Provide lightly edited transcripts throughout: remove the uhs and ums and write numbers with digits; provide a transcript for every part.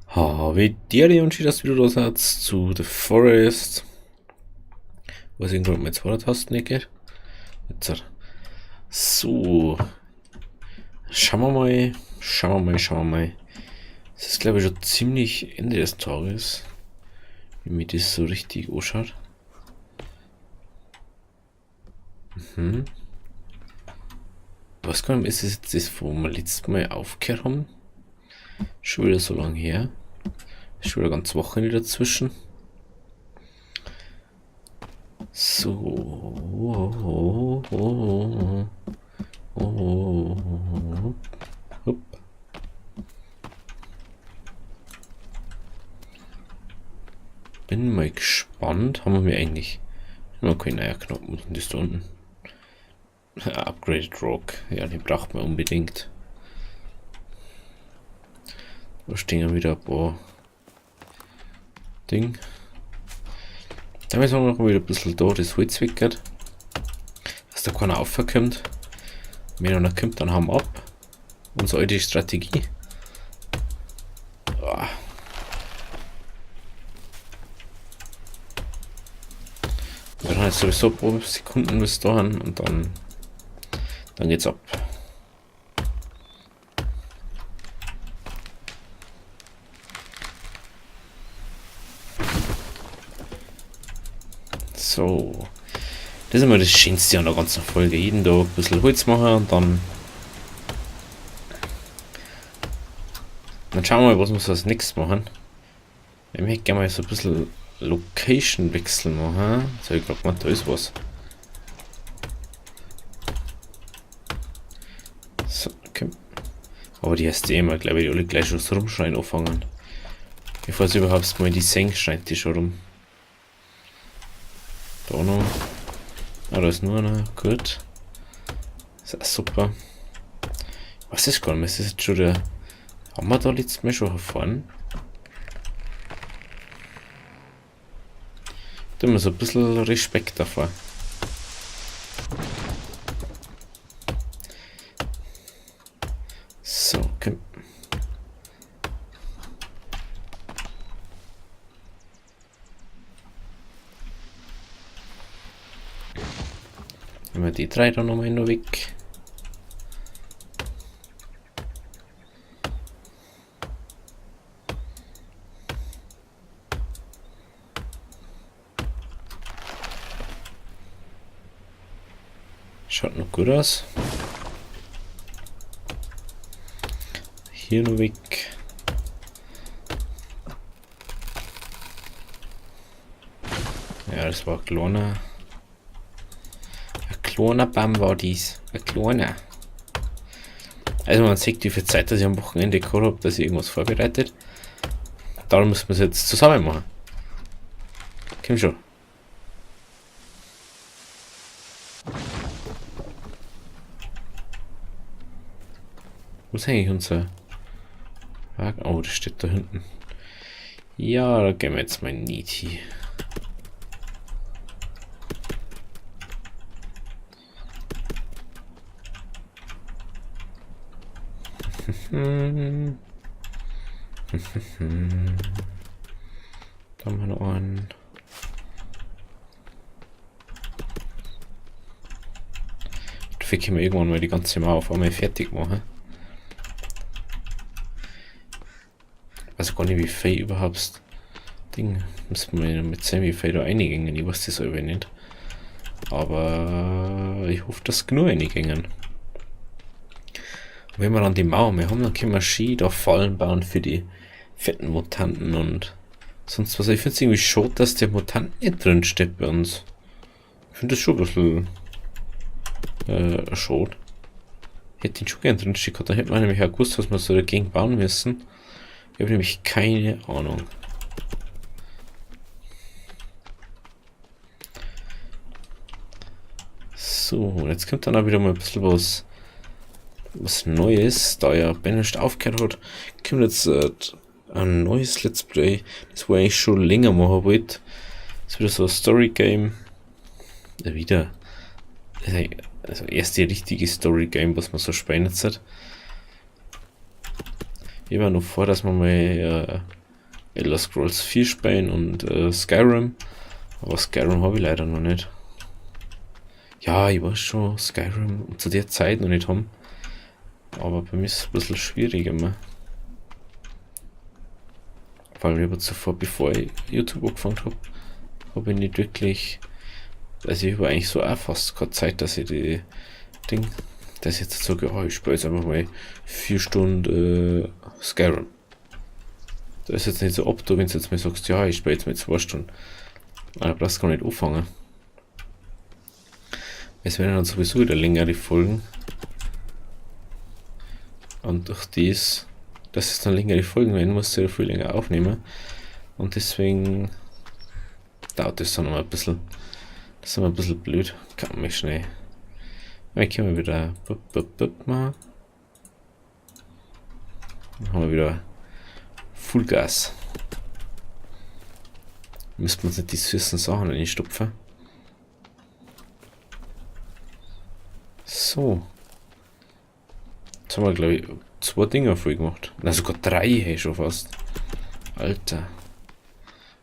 Habe die und schön, dass du wieder da seid zu The Forest. Was ich gerade mit zwei Tasten nicht geht. Jetzt. So. Schauen wir mal. Schauen wir mal, schauen wir mal. Es ist, glaube ich, schon ziemlich Ende des Tages. Wie mir das so richtig anschaut. Mhm. Was kann ist es jetzt das, wo wir letztes Mal aufgehört haben? Schon wieder so lange her. Ist schon wieder ganz Wochenende dazwischen. So. Oh, oh, oh, oh. Hup. Bin mal gespannt. Haben wir mir eigentlich immer keinen neuen Knopf? Was ist denn das da unten? Upgraded Rock. Ja, den braucht man unbedingt. Da stehen ja wieder ein paar Ding. Da müssen wir noch wieder ein bisschen da das Holz weg, dass da keiner raufkommt. Wenn einer kommt, dann haben wir ab. Unsere alte Strategie. Oh. Wir haben jetzt sowieso ein paar Sekunden bis dahin und dann geht's ab. So. Das ist immer das Schönste an der ganzen Folge. Jeden Tag ein bisschen Holz machen und dann schauen wir mal, was wir so als nächstes machen. Ich möchte gerne mal so ein bisschen Location-Wechsel machen. So, ich glaub, da ist was. So, okay. Aber die heißt eh immer, glaube ich, die alle gleich schon so rumschreien anfangen. Bevor sie überhaupt mal in die Senke schreit, die schon rum. Da noch. Ah, da ist nur einer. Gut. Ist auch super. Was ist gar nicht mehr? Ist das jetzt schon der. Haben wir da letztes Mal schon erfahren? Da haben wir so ein bisschen Respekt davor. So, okay. Nehmen wir die drei da nochmal noch weg. Schaut noch gut aus. Hier noch weg. Ja, das war ein kleiner. Ein kleiner Baum war dies. Ein kleiner. Also man sieht, wie viel Zeit, dass ich am Wochenende gehabt hab, dass ich irgendwas vorbereitet. Darum müssen wir es jetzt zusammen machen. Komm schon. Wo ist eigentlich unser Wagen? Oh, das steht da hinten. Ja, da gehen wir jetzt mal nicht hin. Da haben wir noch einen. Dafür können wir irgendwann mal die ganze Mauer auf einmal fertig machen. Ich weiß gar nicht, wie viel überhaupt Ding. Müssen wir mit sehen, wie viel da eingängen. Ich weiß das selber nicht. Aber ich hoffe, dass genug eingängen. Und wenn wir dann die Mauer mehr haben, dann können wir Ski da Fallen bauen für die fetten Mutanten und sonst was. Ich find's irgendwie schade, dass der Mutant nicht drin steht bei uns. Ich find das schon ein bisschen schade. Hätte ihn schon gern drin stehen gehabt. Da hätte man nämlich auch gewusst, was wir so dagegen bauen müssen. Ich habe nämlich keine Ahnung. So, jetzt kommt dann auch wieder mal ein bisschen was Neues. Da ja Banished aufgehört hat, kommt jetzt ein neues Let's Play, das wo ich eigentlich schon länger machen wollte. Das ist wieder so ein Story Game. Ja, wieder. Also erste richtige Story Game, was man so spielen jetzt hat. Ich habe noch vor, dass wir mal Elder Scrolls 4 spielen und Skyrim. Aber Skyrim habe ich leider noch nicht. Ja, ich weiß schon, Skyrim zu der Zeit noch nicht haben. Aber bei mir ist es ein bisschen schwierig immer. Weil ich aber zuvor, bevor ich YouTube angefangen habe, habe ich nicht wirklich. Also ich habe eigentlich so auch fast keine Zeit, dass ich die Ding, dass ich jetzt sage, oh, ich spiele jetzt einfach mal 4 Stunden Skyrim. Da ist jetzt nicht so ob du, wenn du jetzt mal sagst, ja, ich spiele jetzt mal 2 Stunden. Aber das kann ich nicht anfangen. Es werden dann sowieso wieder längere Folgen. Und durch das, dass es dann längere Folgen werden, muss ich ja viel länger aufnehmen. Und deswegen dauert das dann noch ein bisschen. Das ist immer ein bisschen blöd. Kann mich schnell. Ich kann mal wieder bup, bup, bup machen. Dann haben wir wieder Full Gas. Müsste man nicht die süßen Sachen reinstopfen. So. Jetzt haben wir, glaub ich, 2 Dinger voll gemacht. Na, sogar 3, hey, schon fast. Alter.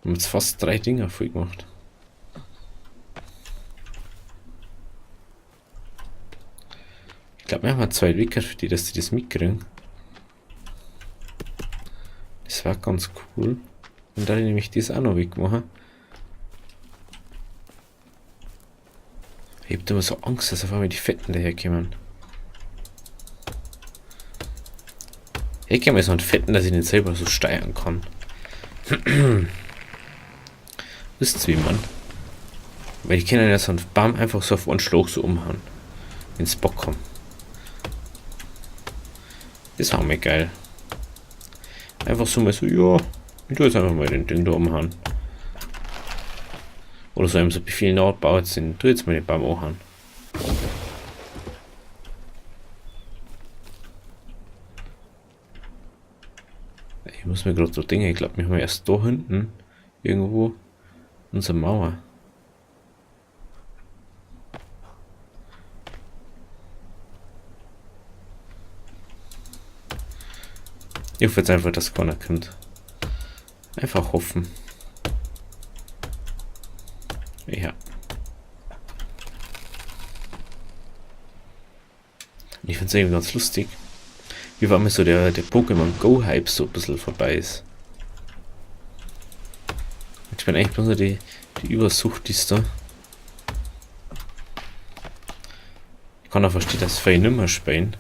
Wir haben jetzt fast 3 Dinger voll gemacht. Ich glaub, wir haben 2 Wicker für die, dass die das mitkriegen. Das war ganz cool. Und da nehme ich das auch noch wegmachen. Ich hab immer so Angst, dass auf einmal die Fetten daherkommen. Ich kann mir so einen Fetten, dass ich den selber so steuern kann. Wisst ihr, wie man? Weil ich kann ja so einen Baum einfach so auf einen Schlag so umhauen. Wenn's Bock haben. Das war mir geil. Einfach so mal so, ja, ich tu jetzt einfach mal den Ding da umhauen. Oder so einem so Befehl nachbaut sind, tu jetzt mal den Baum anhauen. Ich muss mir grad so denken, ich glaub, wir haben erst da hinten irgendwo unsere Mauer. Ich hoffe jetzt einfach, dass keiner kommt. Einfach hoffen. Ja. Und ich find's irgendwie ganz lustig, wie war mir so der Pokémon Go Hype so ein bisschen vorbei ist. Ich bin eigentlich bloß noch die Übersucht ist da. Ich kann auch verstehen, dass viele nicht mehr spielen.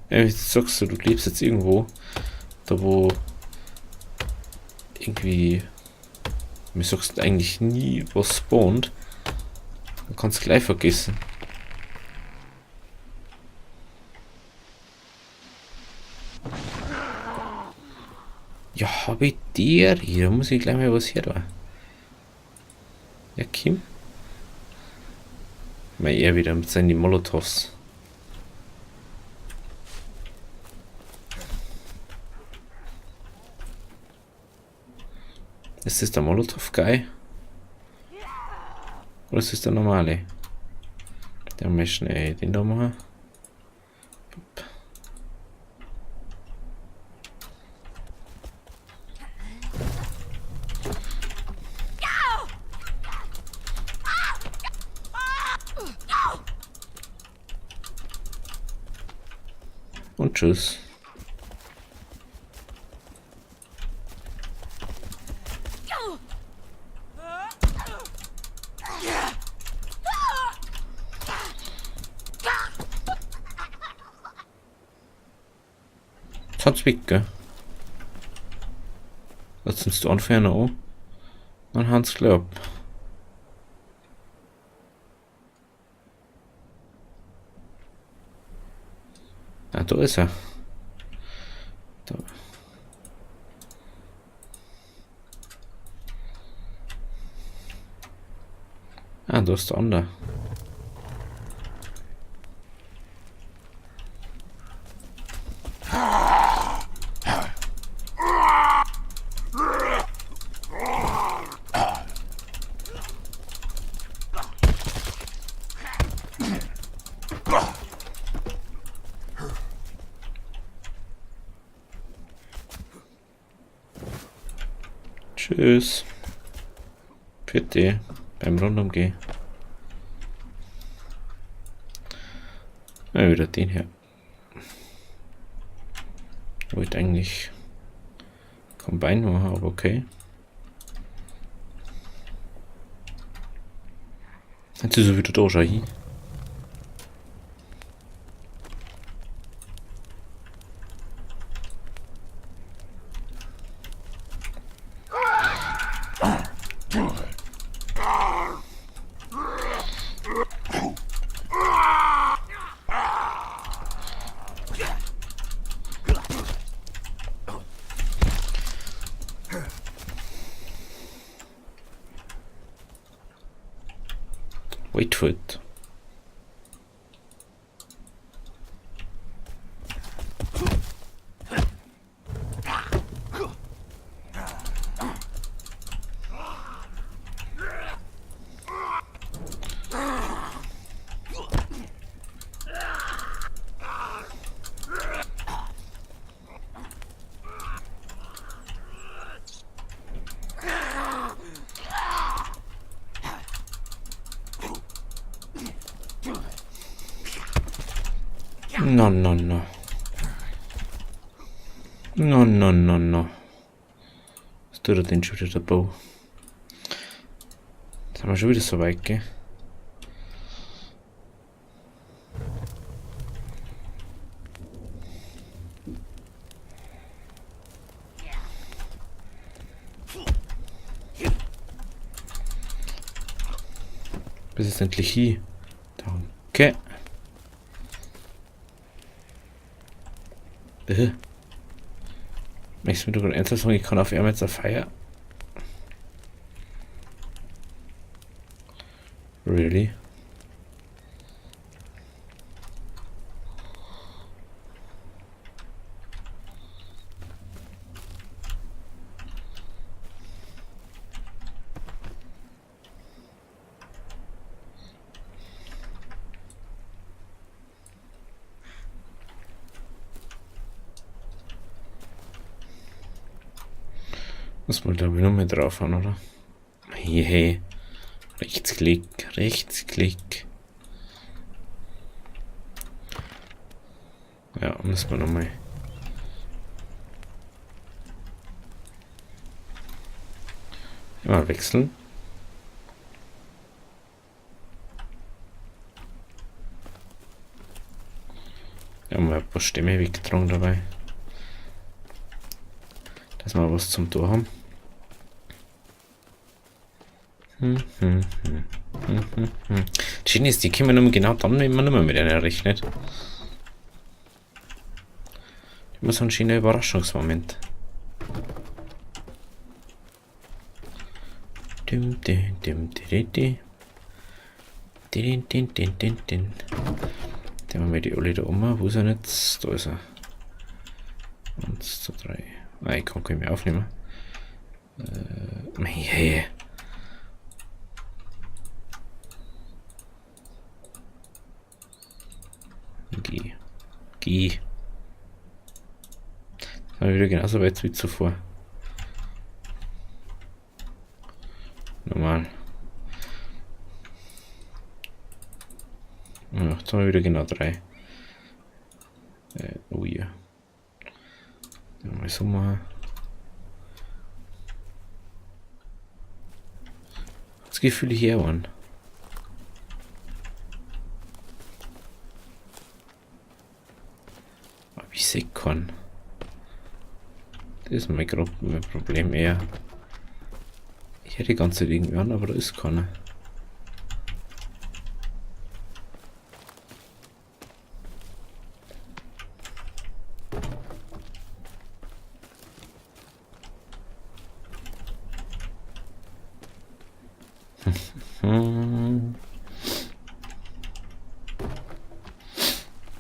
Ja, jetzt sagst du, du lebst jetzt irgendwo, da wo irgendwie, mir sagst du eigentlich nie, was spawnt. Dann kannst du gleich vergessen. Ja, hab ich dir hier, da muss ich gleich mal was her da. Ja, Kim? Mal er wieder mit seinen Molotovs. Ist das der Molotow-Guy? Oder ist das der normale? Der muss schnell den da machen. Und tschüss. Hat's weg, gell? Lass uns die anfangen an. Dann haben's gleich ab. Ah, da ist er. Da. Ah, da ist der andere. Tschüss. Pfiat beim Rundumgehen. Ja, wieder den hier. Wollte eigentlich Combine machen, aber okay. Jetzt ist er wieder da, schau hin. Wait for it. No, no, no. No, no, no, no. Was tut er denn schon wieder, der Bau? Jetzt haben wir schon wieder so weit, gell? Bis es endlich hier. Danke. Möchtest du mir doch ernsthaft sagen, ich kann auf einmal jetzt eine Feier? Really? Muss man glaube ich noch mehr drauf haben, oder? Hey, hey. Rechtsklick, Rechtsklick. Ja, müssen wir nochmal. Immer wechseln. Ja, mal ein paar Stämme weggetragen dabei. Dass wir was zum Tor haben. Das Schöne ist, die kommen nur genau dann, wenn man nicht mehr mit einer rechnet. Immer so ein schöner Überraschungsmoment. Dim, dim, dim, dim, dim. Din, din, din, din, din. Dann haben wir die alle da oben. Wo ist er jetzt? Da ist er. 1, 2, 3. Ah, ich kann keinen mehr aufnehmen. Hey. G. G. Das haben wir wieder genauso weit wie zuvor. Normal. Ja, jetzt haben wir wieder genau 3. Oh ja. Mal so machen. Das Gefühl hier an. Aber ich sehe keinen. Das ist mein Problem eher. Ich hätte die ganze Zeit irgendwie an, aber da ist keiner.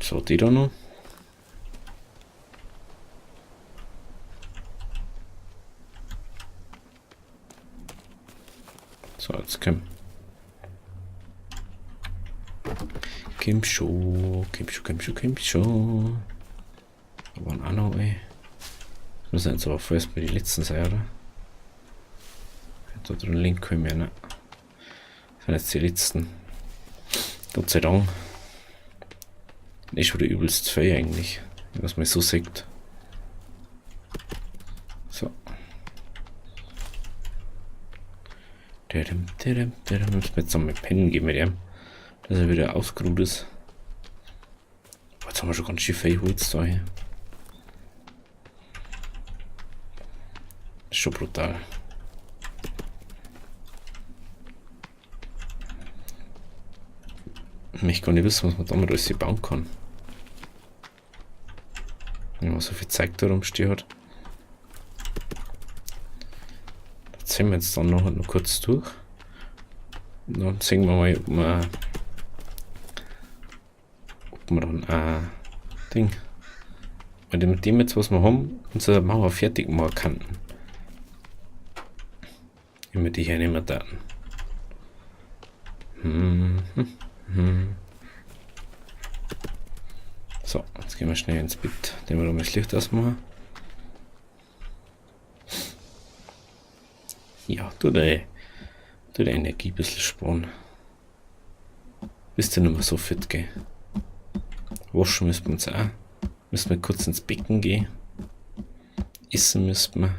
So, die da noch. So, jetzt komm. Komm schon, komm schon, komm schon, komm schon. Da waren auch noch, ey. Das müssen jetzt aber vorerst mal die letzten sein, oder? Da drin Link kann ich mir nicht. Das sind jetzt die letzten. Gott sei Dank. Ist wieder übelst viel eigentlich, was man so sieht. So. Müssen wir jetzt noch mal pennen gehen mit ihm, dass er wieder ausgeruht ist. Jetzt haben wir schon ganz schön viel Holz da hier. Ist schon brutal. Ich möchte gar nicht wissen, was man damit alles bauen kann. Wenn man so viel Zeug da rumstehen hat. Das sehen wir jetzt dann noch kurz durch. Und dann sehen wir mal, ob wir dann ein Ding. Weil mit dem jetzt, was wir haben, unsere Mauer fertig machen kann. Immer die hier nicht mehr Daten. So, jetzt gehen wir schnell ins Bett, den wir noch mal das Licht ausmachen. Ja, tu die Energie ein bisschen sparen. Bist du nicht mehr so fit, gell? Waschen müssen wir uns auch. Müssen wir kurz ins Becken gehen. Essen müssen wir.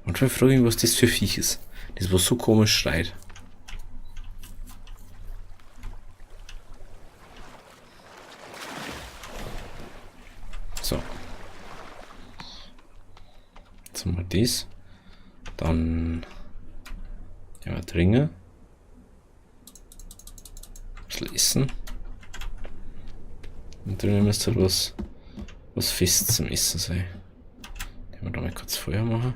Manchmal frage ich mich, was das für Viech ist. Das, was so komisch schreit. So. Jetzt haben wir das. Dann ja, trinken. Ein bisschen essen. Und drinnen müsste halt was fest zum Essen sein. Den wir da mal kurz Feuer machen.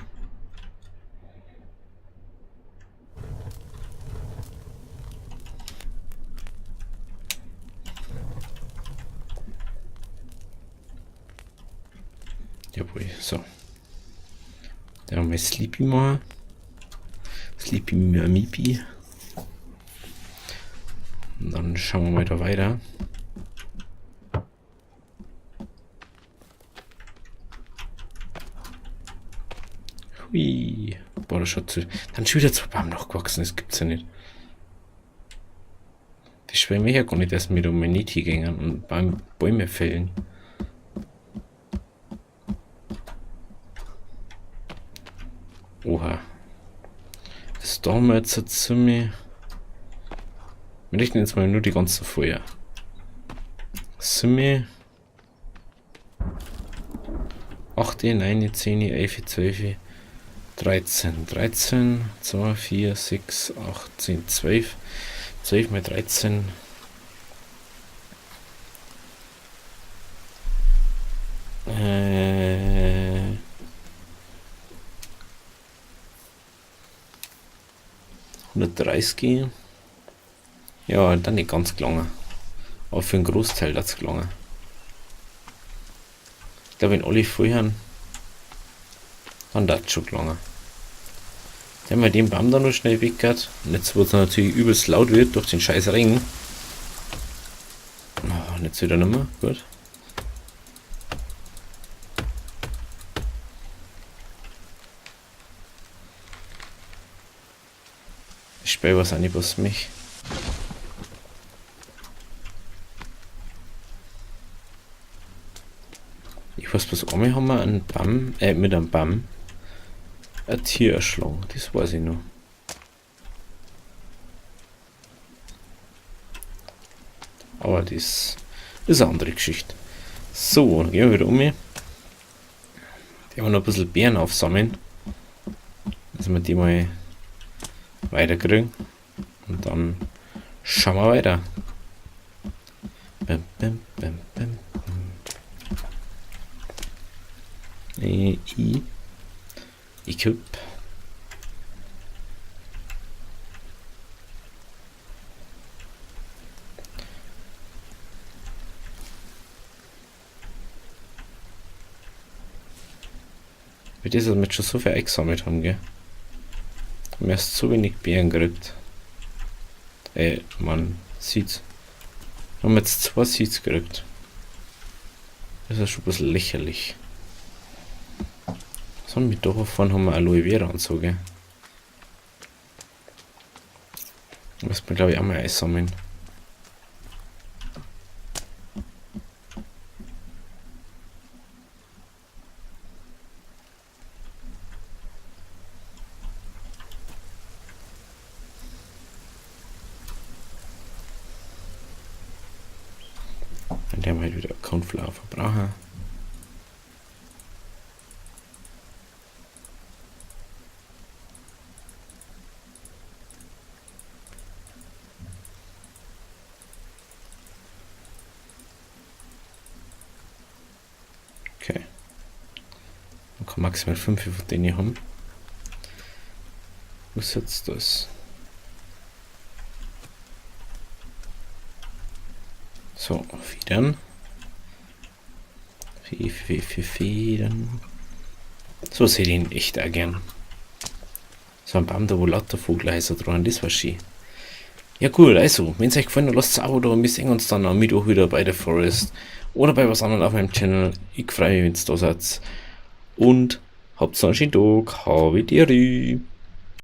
Jawohl, so. Dann haben wir Sleepy machen. Sleepy Mamipi. Und dann schauen wir mal da weiter. Hui. Boah, das schaut zu. Dann schon wieder zwei Baum nachgewachsen, das gibt's ja nicht. Die schwimmen ja gar nicht erst mit um meine Tiere gehen und Bäume fällen. Oha. Das da haben wir jetzt so ziemlich. Wir richten jetzt mal nur die ganzen Feuer. Sind 8, 9, 10, 11, 12, 13. 13, 2, 4, 6, 8, 10, 12. 12 mal 13. 130. Ja, dann nicht ganz gelangen. Aber für einen Großteil hat's gelangen. Ich glaube, wenn alle voll haben, dann hat's schon gelangen. Dann haben wir den Baum da noch schnell weggehört. Und jetzt, wo es natürlich übelst laut wird durch den scheiß Regen. Oh, und jetzt wieder nicht mehr. Gut. Ich spiele was an, was mich. Ich weiß bloß, einmal haben wir einen Baum, mit einem Baum ein Tier erschlagen, das weiß ich noch. Aber das ist eine andere Geschichte. So, dann gehen wir wieder um. Die haben wir noch ein bisschen Beeren aufsammeln. Dass wir die mal weiterkriegen. Und dann schauen wir weiter. Bim, bim, bim, bim, bim. I. Equip. Wie das, dass wir jetzt schon so viel eingesammelt haben, gell? Haben erst so wenig Beeren gekriegt. Mann. Seeds. Haben wir jetzt 2 Seeds gekriegt. Das ist schon ein bisschen lächerlich. Was haben wir da vorne? Haben wir Aloe Vera und so, gell? Muss man, glaub ich, auch mal einsammeln. Dann haben wir halt wieder Cornflower verbrauchen. Okay. Man kann maximal 5 von denen haben. Was ist jetzt das? So, Federn. Federn. So sehe ich ihn echt auch gern. So ein Baum da, wo lauter Vogelhäuser dran, das war schön. Ja gut, also, wenn's euch gefallen hat, lasst ein Abo da und wir sehen uns dann am Mittwoch wieder bei The Forest oder bei was anderem auf meinem Channel. Ich freue mich, wenn's da seid. Und habt noch einen schönen Tag. Habe die Ehre.